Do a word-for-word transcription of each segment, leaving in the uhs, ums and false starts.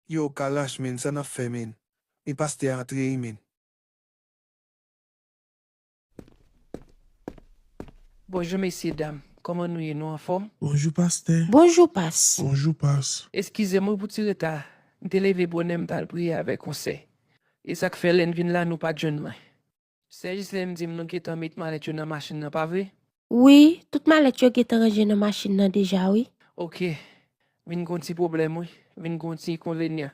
Yo, Kalash, men, sa n ap fè, men? E pastè a antre, wi, men. Bonjou mesye dam, kòman nou ye, nou anfòm? Bonjou pastè. Bonjou pas. Bonjou pas. Eskize m wi pou ti reta, m te leve bonè m t al priye avèk yon sè. E sa k fè lè n vin la nou pa t jwenn mwen. Sè Jislèn di m nou gentan met malèt yo nan machin nan, pa vre? Wi, tout malèt yo gentan ranje nan machin nan deja wi. Oke, vin gon ti pwoblèm wi, vin gon ti enkonvenyan.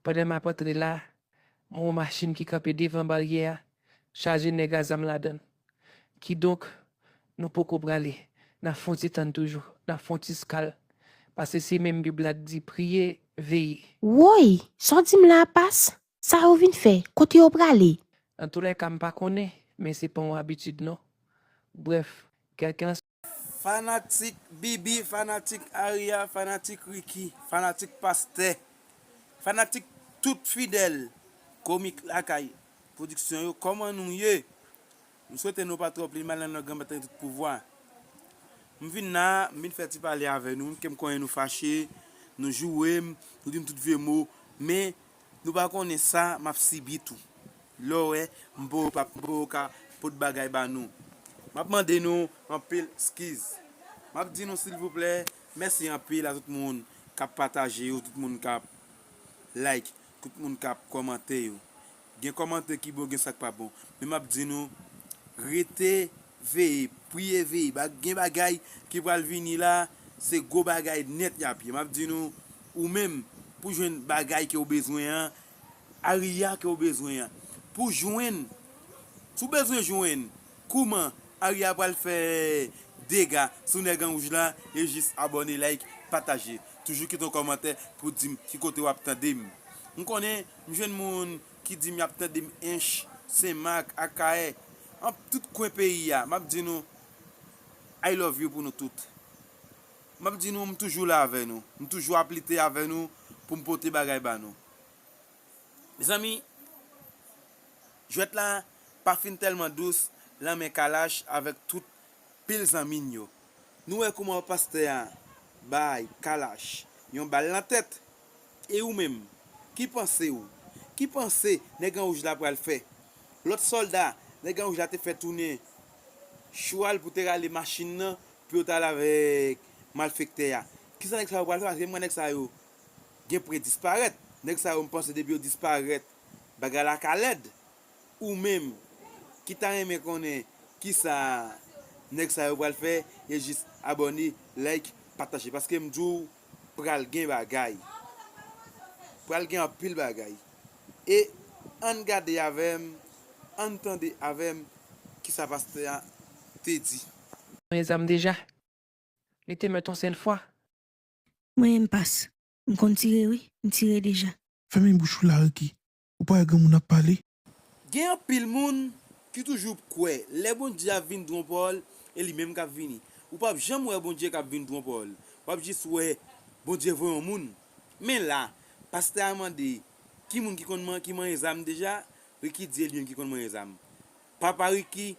Pandan m ap antre la, m wè yon machin ki kanpe devan baryè a, chaje nèg a zam ladan l. Kidonk, nou poko prale, n ap fè yon ti tann toujou, n ap fè yon ti skal. Paske se menm Bib la k di, priye, veye. Woy! Sa w di m la a pas? Sa yo vin fè? Kote yo prale? Antoulèka m pa konnen, men se pa yon abitid non. Brèf, kèlkanswa. Fanatik Bibi, fanatik Aria, fanatik Ricky, fanatik Pastè, fanatik tout fidèl Komik Lakay Pwodiksyon yo, kòman nou ye? M swete nou pa twò plimal nan non Granmèt lan ki tout pouvwa. M vin la, m vin fè ti pale avè nou, ke m konnen nou fache, nou joure m, nou di m tout vye mo, men nou pa konnen sa m ap sibi tou. Lè w wè m poko ka, m poko ka pot bagay ba nou. M ap mande nou anpil eskiz. M ap di nou silvouplè, mèsi anpil a tout moun k ap pataje yo, tout moun k ap like, tout moun k ap kòmante yo. Gen kòmantè ki bon, gen sa k pa bon. Men m ap di nou, rete veye, priye veye. Ba, gen bagay ki pral vini la, se gwo bagay nèt y ap ye. M ap di nou, ou menm, pou jwenn bagay ke w bezwen an, ariya ke w bezwen an, pou jwenn, si w bezwen jwenn kouman ariya pral fè dega sou nèg an wouj la, e jis abòne, like, pataje. Toujou kite yon kòmantè pou di m ki kote w ap tande m. M konnen m jwenn moun ki di m y ap tande m Ench, Senmak, Akayè, an tout kwen peyi a. M ap di nou, I love you pou nou tout. M ap di nou, m toujou la avè nou. M toujou ap lite avè nou pou m pote bagay ba nou. Mezanmi, jwèt la pa fin tèlman dous lan men Kalash avèk tout pil zanmi n yo. Nou wè kouman pastè a bay Kalash yon bal nan tèt. E ou menm, ki panse w, ki panse nèg an wouj la pral fè? Lòt sòlda nèg an wouj la te fè tounen chwal pou te rale machin nan pou yo t al avèk malfektè a. Kisa nèg sa yo pral fè? Paske m wè nèg sa yo gen pou yo disparèt. Nèg sa yo, m panse depi yo disparèt, bagay la ka lèd. Ou menm ki ta renmen konnen kisa nèg sa yo pral fè, e jis abòne, like, pataje. Paske m di w, pral gen bagay. Pral gen anpil bagay. E ann gade avè m, ann tande avè m kisa pastè a te di. Mwen zam deja. Li te mèt yon sèl fwa. Mwen menm pas. M konn tire wi. M tire deja. Fèmen bouch ou la Ricky. Ou pa wè granmoun ap pale? Gen anpil moun ki toujou kwè lè Bondye ap vin twonpe w, e li menm k ap vini. Ou p ap janm wè Bondye k ap vin twonpe w. W ap jis wè Bondye voye yon moun. Men la, pastè a mande, ki moun ki konn man, ki manyen zam deja? Ricky di e li menm ki konn manyen zam. Papa Ricky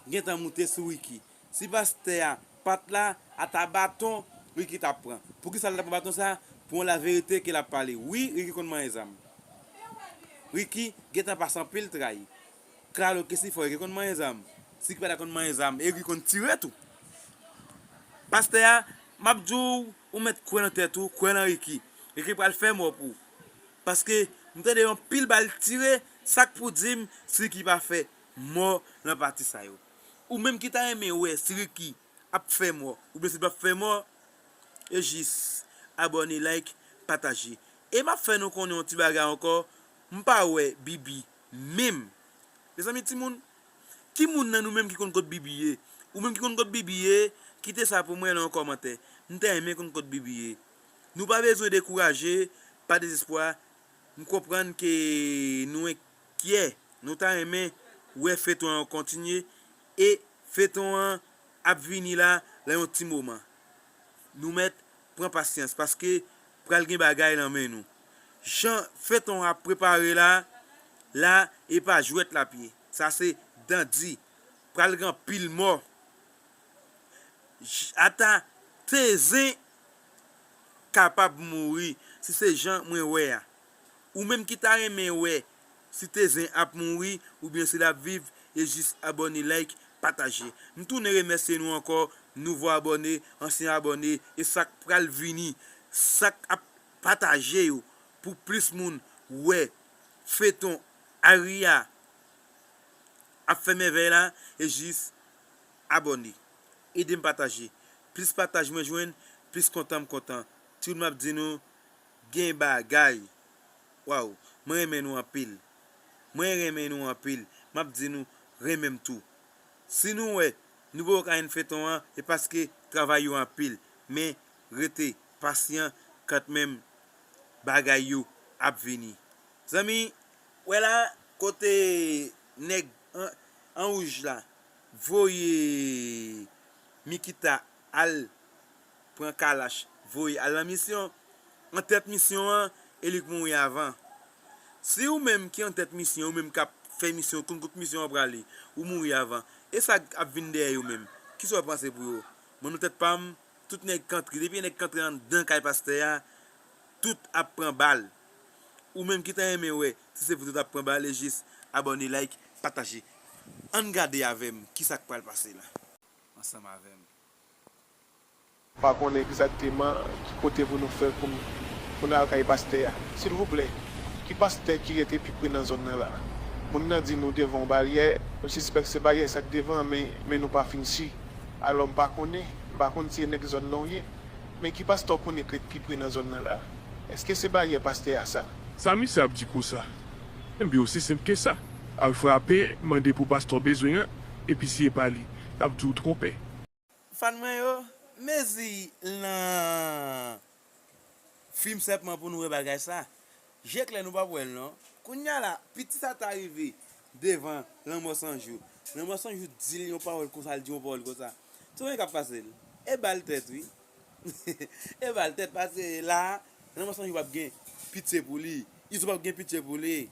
gentan moute sou Ricky. Si pastè a pa t la, ata baton Ricky t ap pran. Poukisa l t ap pran baton sa? Pou yon laverite ke l ap pale. Wi, Ricky konn manyen zam. Ricky gentan pase anpil tray. Klalo ke si fò Ricky konn manyen zam. Si Ricky pa ta konn manyen zam, e Ricky konn tire tou. Pastè a, m ap di w, ou mèt kwè nan tèt ou, kwè nan Ricky. Ricky pral fè mò pou ou. Paske m tande yon pil bal tire, sa k pou di m si Ricky pa fè mò nan pati sa yo. Ou menm ki ta renmen wè si Ricky ap fè mò oubyen si l p ap fè mò, e jis abòne, like, pataje. E m ap fè nou konnen yon ti bagay ankò, m pa wè Bibi menm. Mezanmi timoun, ki moun nan nou menm ki konn kot Bibi ye? Ou menm ki konn kot Bibi ye, kite sa pou mwen nan yon kòmantè. M ta renmen konn kot Bibi ye. Nou pa bezwen dekouraje, pa dezespwa. M konprann ke nou enkyè, nou ta renmen wè feyton an kontinye, e feyton an ap vini la nan yon ti moman. Nou mèt pran pasyans paske pral gen bagay nan men nou. Jan feyton an ap prepare la, la e pa jwèt l ap ye. Sa se dan di. Pral gen anpil mò. J-, ata Tezen kapab mouri si se jan mwen wè a. Ou menm ki ta renmen wè si Tezen ap mouri oubyen si l ap viv, e jis abòne, like, pataje. M tounen remèsye nou ankò, nouvo abòne, ansyen abòne, e sa k pral vini, sa k ap pataje yo, pou plis moun wè feyton Aria ap fè mèvèy la, e jis abòne. Ede m pataje. Plis pataj mwen jwenn, plis kontan m kontan. Timoun, m ap di nou, gen bagay. Waw, mwen renmen nou anpil. Mwen renmen nou anpil. M ap di nou, renmen m tou. Si nou wè nou poko ka jwenn feyton an, e paske travay yo anpil. Men rete pasyan kanmenm, bagay yo ap vini. Zanmi, wè la, kote nèg an, an wouj la voye Mikita al pran kalach, voye al nan misyon. Antèt misyon an, e li k mouri avan. Si ou menm ki antèt misyon, ou menm k ap fè misyon, konn kote misyon an prale, ou mouri avan, e sa k ap vin dèyè yo menm, kisa w panse pou yo? Mwen, nan tèt pa m, tout nèg k antre, depi nèg k antre anndan kay pastè a, tout ap pran bal. Ou menm ki ta renmen wè si se pou tout ap pran bal, e jis abòne, like, pataje. Ann gade avè m kisa k pral pase la, ansanm avè m. Pa konnen egzakteman ki kote pou nou fè pou n, pou n al kay pastè a. Silvouplè, ki pastè ki rete pi pre nan zòn nan la? Moun nan di nou devan yon baryè, nou sispèk se baryè sa k devan an, men, men nou pa fin si. Alò, m pa konnen, m pa konn si e nèg zòn nan w ye. Men ki pastè w konnen k ret pi pre nan zòn nan la? Èske se baryè pastè a sa? Sa misye ap di konsa? Ebyen, osi senp ke sa. Al frape, mande pou pastè w bezwen an, epi si e pa li, l ap di w twonpe. Fan mwen yo, mezi nan fim sèpman pou nou wè bagay sa. Je klè nou p ap wè l non. Kounya la, piti sa ta rive devan Lanmò San Jou. Lanmò San Jou di l yon pawòl konsa, l di yon pawòl konsa. Timoun, k ap pase l? E bal tèt wi. E bal tèt, paske la, Lanmò San Jou p ap gen pitye pou li. Izo p ap gen pitye pou li.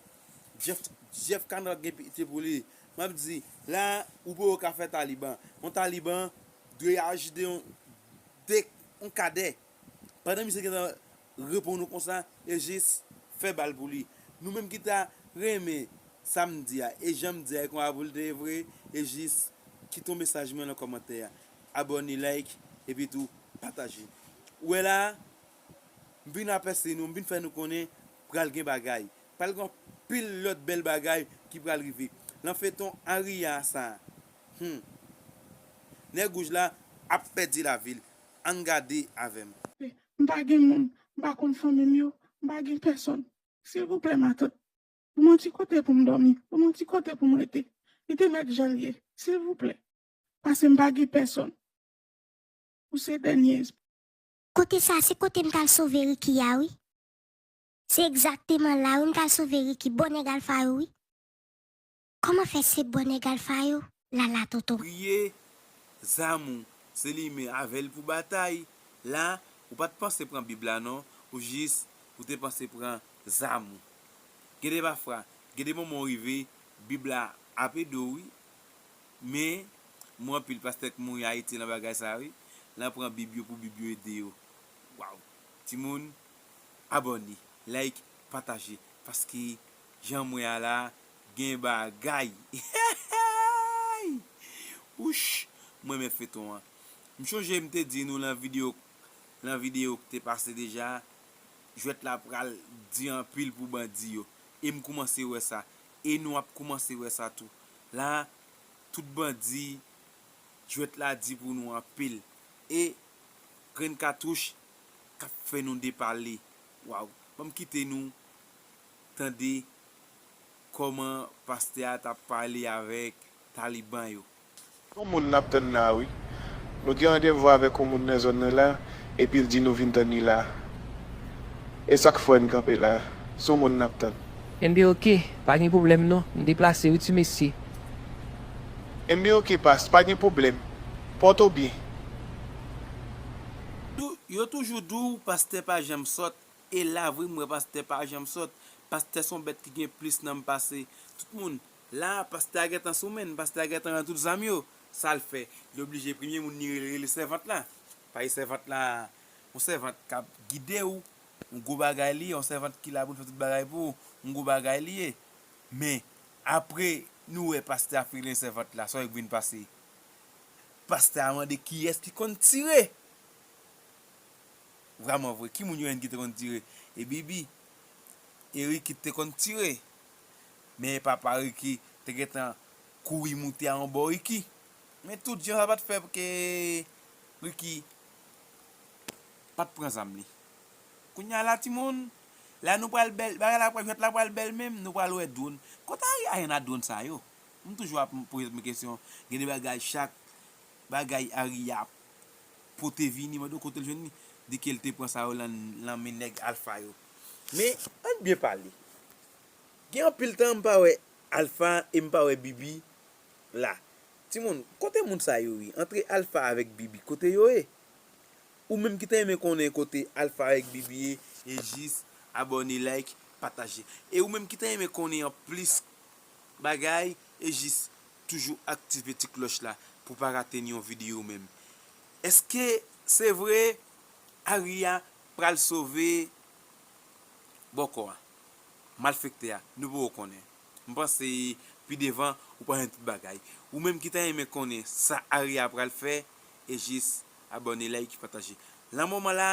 Jeff, Jeff Canal p ap gen pitye pou li. M ap di, la, ou poko ka fè Taliban. Yon Taliban dwe aji de yon, de yon kadè. Pandan misye gentan reponn ou konsa, e jis fè bal pou li. Nou menm ki ta renmen sa m di a, e jan m di a, e konsa pou l te ye vre, e jis kite yon mesaj mwen nan kòmantè a. Abòne, like, epi tou pataje. Ou wè la, m vin apèsi nou, m vin fè nou konnen pral gen bagay. Pral gen anpil lòt bèl bagay ki pral rive. Nan feyton Aria sa, hmm, nèg wouj la ap pèdi lavi l. Ann gade avè m. M pa gen moun, m pa konn fanmi m yo, m pa gen pèsonn. Silvouplè, matant, pou m yon ti kote pou m dòmi, pou m yon ti kote pou m rete. Kite nèt jan l ye, silvouplè. Paske m pa gen pèsonn. Ou se dènye espwa. Kote sa a, se kote m t al sove Ricky a, wi. Se egzakteman la, wi, m t al sove Ricky, bò nèg Alfa yo, wi. Kòman fè se bò nèg Alfa yo, Lala Tonton? Priye, zam ou, se li men avè l pou batay. La, ou pa t panse pran Bib la non, ou jis, ou te panse pran zam ou. Gen de pafwa, gen de moman w rive, Bib la ap ede w wi. Men, m wè anpil pastè k mouri Ayiti nan bagay sa wi. L an pran Bib yo pou Bib yo ede yo. Waw. Timoun, abòne, like, pataje. Paske, jan m wè a la, gen bagay. Wouch, m renmen feyton an. M chonje m te di nou lan videyo, lan videyo k te pase deja, jwèt la pral di anpil pou bandi yo. E m koumanse wè sa. E nou ap koumanse wè sa tou. La, tout bandi, jwèt la di pou nou anpil. E grenn katouch k ap fè nou depale. Waw. Ban m kite nou tande kòman pastè a t ap pale avèk taliban yo. Se yon moun n ap tann la a wi. Nou gen randevou avèk yon moun nan zòn nan la, epi l di nou vin tann li la. E sa k fè n kanpe la a. Se yon moun n ap tann. Enben oke, pa gen pwoblèm non, m deplase wi ti mesye. Enben oke pas, pa gen pwoblèm. Pòte w byen. Yo toujou di w pastè pa janm sòt, e la vre m wè pastè pa janm sòt. Pastè se yon bèt ki gen plis nanm pase tout moun. La, pastè a gentan sou men n, pastè a gentan rann tout zam yo. Sa l fè? Li oblije premye moun li rele, rele sèvant la. Paske sèvant la, yon sèvant k ap gide w, yon gwo bagay li ye, yon sèvant ki la pou l fè tout bagay pou ou, yon gwo bagay li ye. Men, apre nou wè pastè a file sèvant la, sa w vin pase? Pastè a mande kiyès ki konn tire. Vrèman vre, ki moun yo jwenn ki te konn tire? E Bibi, e Ricky te konn tire. Men papa Ricky te gentan kouri moute a yon bò Ricky. Men tout jan sa pa t fè ke Ricky pa t pran zam li. Kounye a la, timoun, la nou pral bèl, bagay la pral, jwèt la pral bèl menm, nou pral wè dwòn. Kote Ari a jwenn a dwòn sa yo? M toujou ap poze tèt mwen kesyon. Gen de bagay, chak bagay Ari a pote vini, mande w kote l jwenn li. Di ke l te pran sa yo lan, lan men nèg Alfa yo. Men, ann byen pale. Gen anpil tan m pa wè Alfa e m pa wè Bibi la. Timoun, kote moun sa yo ye? Antre Alfa avèk Bibi, kote yo ye? Ou menm ki ta renmen konnen kote Alfa avèk Bibi ye, e jis abòne, like, pataje. E ou menm ki ta renmen konnen anplis bagay, e jis toujou aktive ti klòch la pou pa rate ni yon videyo menm. Èske se vre Aria pral sove bòkò a? Malfektè a, nou poko konnen. M panse pi devan, ou pral jwenn tout bagay. Ou menm ki ta renmen konnen sa Aria pral fè, e jis abòne, like, pataje. Lan moman la,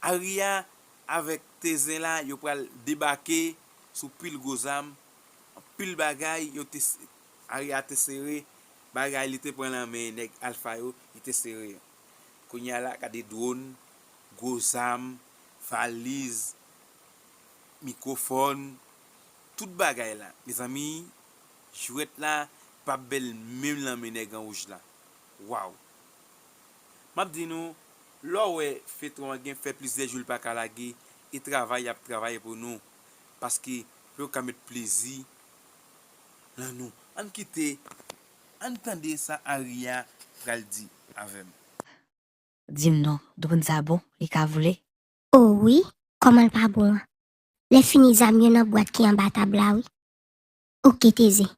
Aria avèk Tezen la, yo pral debake sou pil gwo zam, pil bagay, yo te, Aria te sere, bagay li te pran lan men nèg Alfa yo, li te sere. Kounye a la, gade dwòn, gwo zam, valiz, mikwofòn, tout bagay la. Mezanmi, jwèt la p ap bèl menm lan men nèg an wouj la. Waw! M ap di nou, lè w wè fetwon an gen fè plizyè jou l pa ka lage, e travay y ap travay pou nou, paske pou yo ka met plezi lan nou. Ann kite, ann tande sa Aria pral di avè m. Di m non, dwòn sa bon, li ka vole? O wi, kòman l pa bon an? Lè fini zam yo nan bwat ki anba tab la wi. Oke Tezen,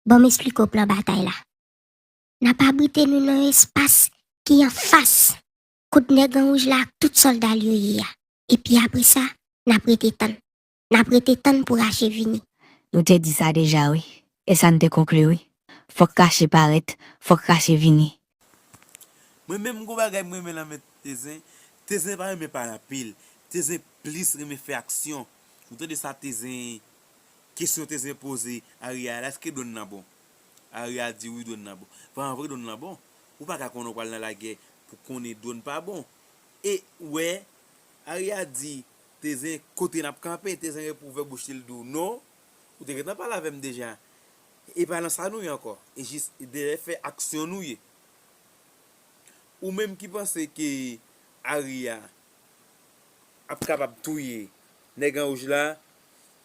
ban m esplike w plan batay la. N ap abrite nou nan yon espas ki anfas kot nèg an wouj la ak tout sòlda l yo ye a. Epi apre sa, n ap rete tann. N ap rete tann pou Rache vini. Nou te di sa deja wi. E sa n te konkli wi. Fòk Rache parèt, fòk Rache vini. Mwen menm gon bagay m renmen nan men Tezen. Tezen pa renmen pale anpil. Tezen plis renmen fè aksyon. Ou tande sa Tezen, kesyon Tezen poze Aria la, èske dwòn nan bon? Aria di wi dwòn nan bon. Vrèman vre dwòn nan bon. Ou pa ka konnen w pral nan lagè pou konnen dwòn pa bon. E ou wè, Aria di Tezen kote n ap kanpe, Tezen repouvè bouch li, l di w non, ou te gentan pale avè m deja. E pa nan sa nou ye ankò. E jis dèyè fè aksyon nou ye. Ou menm ki panse ke Aria ap kapab touye nèg an wouj la,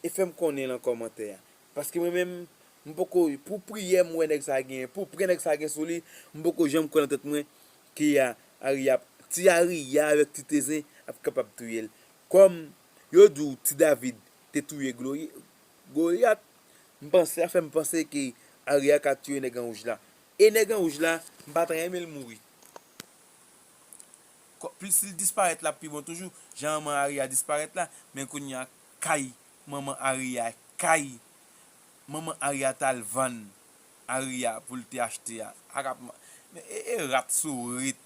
e fè m konnen lan kòmantè a. Paske mwen menm, m poko, pou priyè m wè nèg sa genyen, pou prè nèg sa gen sou li, m poko janm kwè nan tèt mwen ke a, Aria, ti Aria avèk ti Tezen ap kapab touye l. Kòm yo di w ti David te touye Glori-, Golyat, m panse, sa fè m panse ke Aria ka touye nèg an wouj la. E nèg an wouj la, m pa ta renmen l mouri. Kò-, plis li disparèt, l ap pi bon toujou. Jan manman Aria disparèt la, men kounye a, kay manman Aria, kay manman Aria t al vann Aria pou l te achte a. Ak ap, men e, e rat sourit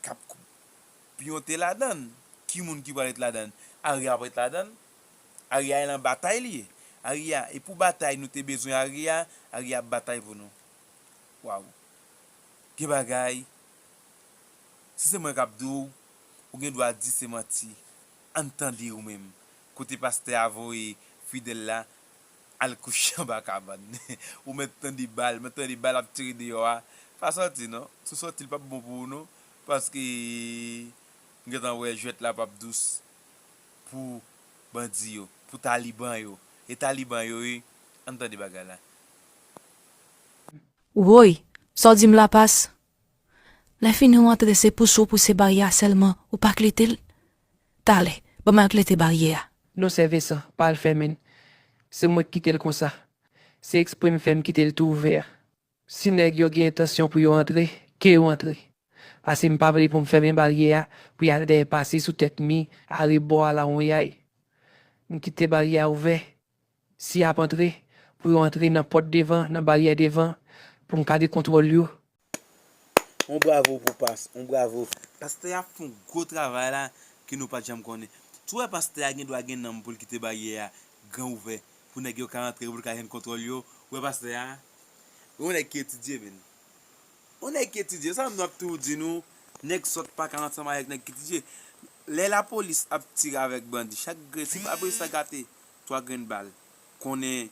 k ap piyonte ladan l. Ki moun ki pral ret ladan l? Aria ap ret ladan l. Aria e lan batay li ye. Aria, e pou batay nou te bezwen Aria, Aria ap batay pou nou. Waw. Gen bagay, si se mwen k ap di w, ou gen dwa di se manti. Ann tande ou menm. Kote pastè a voye Fidèl la al kouche anba kabann. Ou mèt tande bal, mèt tande bal ap tire deyò a. Pa sòti non. Si w sòti, l p ap bon pou ou non. Paske m gentan wè jwèt la p ap dous pou bandi yo, pou taliban yo. E taliban yo wi. Ann tande bagay la. Woy, sa w di m la pas? Lè fini w antre se pouse w pouse baryè a sèlman, ou pa klete l? Talè, ban m al klete baryè a. Non sè Vensan, pa al fèmen l. Se mwen k kite l konsa. Se ekspre m fè m kite l tou ouvè a. Si nèg yo gen entansyon pou yo antre, ke yo antre. Pase m pa vle pou m fèmen baryè a, pou y al dèyè pase sou tèt mi, arebò a lawonyay. M kite baryè a ouvè. Si y ap antre, pou yo antre nan pòt devan, nan baryè devan, pou m ka gen kontwòl yo. On bravo pou pas, on bravo. Pastè a fè yon gwo travay la ke nou pa t janm konnen. Tou wè pastè a gen dwa gen nanm pou l kite baryè a gran ouvè pou nèg yo ka antre, pou l ka jwenn kontwòl yo. Ou wè pastè a? Yon nèg ki etidye, menn. Yon nèg ki etidye, sa m ap toujou di nou, nèg sòt pa ka ansanm avèk nèg ki etidye. Lè lapolis ap tire avèk bandi, chak grenn, si pa polis la gate twa grenn bal, konnen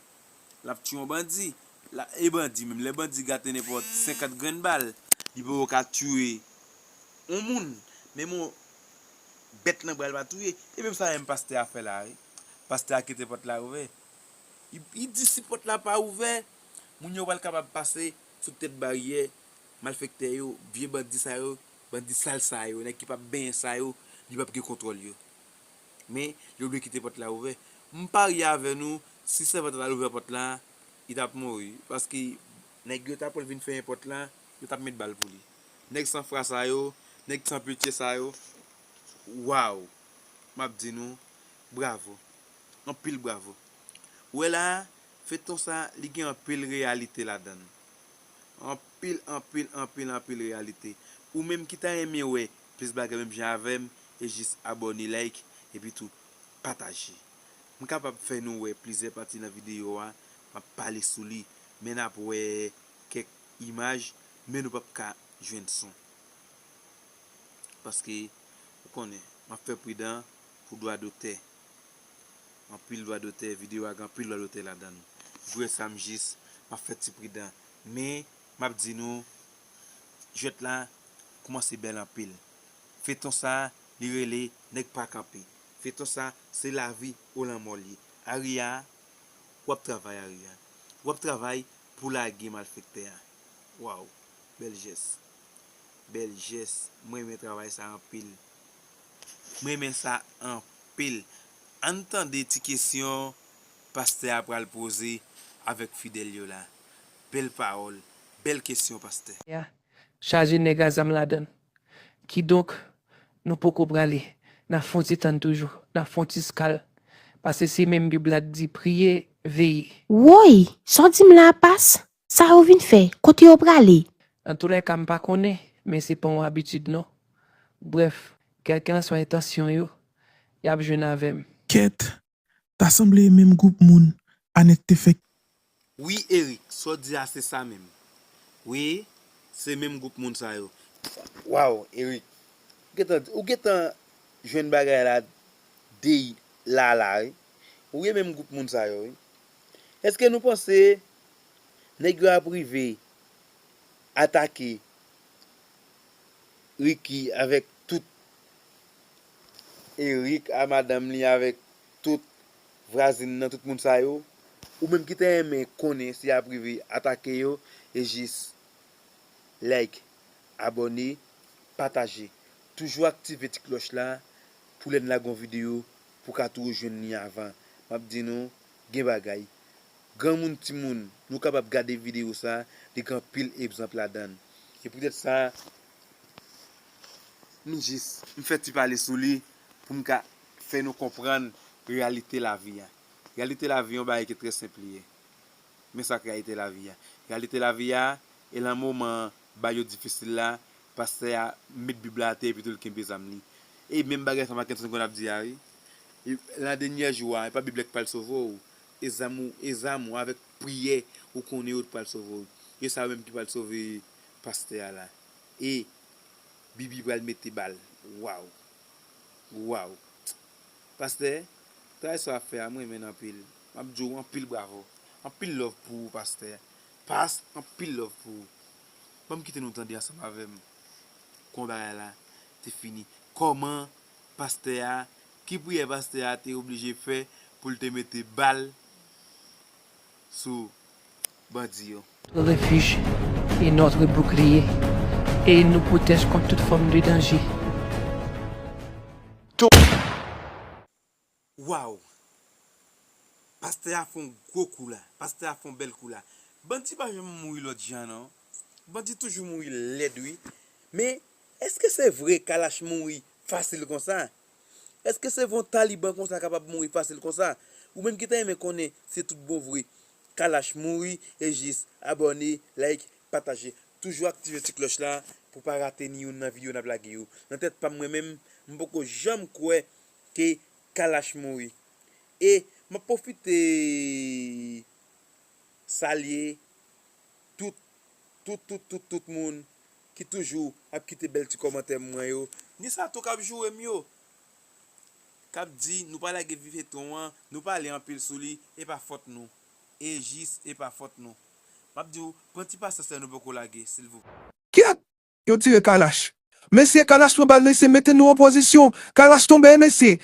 l ap tiye yon bandi. La, e bandi menm, lè bandi gate nenpòt senkant grenn bal, li poko ka tiye yon moun. Menm yon bèt nan bra l pa touye. E menm sa menm pastè a fè la wi. Pastè a kite pòt la ouvè. Li, li di si pòt la pa ouvè, moun yo pral kapab pase sou tèt baryè, malfektè yo, vye bandi sa yo, bandi sal sa yo, nèg ki p ap benyen sa yo, li p ap gen kontwòl yo. Men, yo vle kite pòt la ouvè. M parye avè nou, si sèvant la t al ouvè pòt la, li t ap mouri. Paske nèg yo ta pral vin fèmen pòt la, yo t ap met bal pou li. Nèg san fwa sa yo, nèg san pitye sa yo, waw! M ap di nou, bravo. Anpil bravo. Ou wè la a, feyton sa, li gen anpil reyalite ladan l. Anpil, anpil, anpil, anpil reyalite. Ou menm ki ta renmen wè plis bagay menm jan avè m, e jis abòne, like, epi tou pataje. M kapab fè nou wè plizyè pati nan videyo a, m ap pale sou li, men n ap wè kèk imaj, men nou p ap ka jwenn son. Paske, ou konnen, m ap fè pridan pou dwa dotè. Anpil dwa dotè, videyo a gen anpil dwa dotè ladan l. Jwèt sa m jis, m ap fè ti pridan. Men, m ap di nou, jwèt la koumanse bèl anpil. Feyton sa, li rele Nèg pa kanpe. Feyton sa, se lavi ou lanmò l ye. Aria, w ap travay Aria. W ap travay pou lage malfektè a. Waw, bèl jès. Bèl jès. Mwen renmen travay sa anpil. Mwen renmen sa anpil. Ann tande ti kesyon pastè a pral poze avèk fidèl yo la. Bèl pawòl, bèl kesyon pastè. Ya, chaje nèg a zam ladan l. Kidonk, nou poko prale. N ap fè yon ti tann toujou. N ap fè yon ti skal. Paske se menm Bib la t di, priye, veye. Woy! Sa w di m la a pas? Sa yo vin fè? Kote yo prale? Antoulèka, m pa konnen, men se pa yon abitid non. Brèf, kèlkenswa entansyon yo, y ap jwenn avè m. Kèt, ta sanble e menm gwoup moun Anèt te fè. Wi Eric, sa w di a se sa menm. Wi, se menm gwoup moun sa yo. Waw, Eric, ou gentan, ou gentan jwenn bagay la dey la la wi. Wi, e menm gwoup moun sa yo wi. Èske nou panse nèg yo ap rive atake Ricky avèk tout Eric a madanm li avèk tout vwazin nan, tout moun sa yo. Ou menm ki ta renmen konnen si y ap rive atake yo, e jis like, abòne, pataje. Toujou aktive ti klòch la pou lè n lage yon videyo pou w ka toujou jwenn li avan. M ap di nou, gen bagay. Granmoun, timoun, nou kapab gade videyo sa, li gen anpil egzanp ladan l. Se poutèt sa, m jis, m fè ti pale sou li pou m ka fè nou konprann reyalite lavi a. Reyalite lavi a yon bagay ki trè senp li ye. Men sa k reyalite lavi a. Reyalite lavi a, e nan moman bagay yo difisil la, pastè a met Bib la atè epi tou l kenbe zam li. E menm bagay sa Mackenson konn ap di a wi. E nan dènye jou a, e pa Bib la k pral sove w. E zam ou, e zam ou avèk priyè ou konnen yo t pral sove w. E sa yo menm ki pral sove pastè a la. E Bibi pral mete bal. Waw. Waw. Pastè, travay sa w ap fè a, m renmen l anpil. M ap di w anpil bravo. Anpil love pou ou, pastè. Pas, anpil love pou ou. Ban m kite nou tande ansanm avè m kòman bagay la te fini. Kòman pastè a, ki priyè pastè a te oblije fè pou l te mete bal sou bandi yo. Notre refuge et notre bouclier, et il nous protège contre toute forme de danger. Waw! Pastè a fè yon gwo kou la. Pastè a fè yon bèl kou la. Bandi pa janm mouri lòt jan non. Bandi toujou mouri lèd wi. Men, Èske se vre Kalash mouri fasil konsa? Èske se vre yon Taliban konsa kapab mouri fasil konsa? Ou menm ki ta renmen konnen si tout bon vre Kalash mouri, e jis abòne, like, pataje. Toujou aktive ti klòch la pou pa rate ni youn nan videyo n ap lage yo. Nan tèt pa m mwen menm, m poko janm kwè ke Kalash mouri. E m ap pwofite salye tout, tout, tout, tout, tout moun ki toujou ap kite bèl ti kòmantè mwen yo. Ni sa tou k ap joure m yo. K ap di, nou pa lage feyton an, nou pale anpil sou li, e pa fòt nou. E jis, e pa fòt nou. M ap di w, pran ti pasyans la nou poko lage, silvouplè. Kyèt! Yo tire Kalash. Mesye, Kalash pran bal, mesye, mete nou an pozisyon. Kalash tonbe, mesye.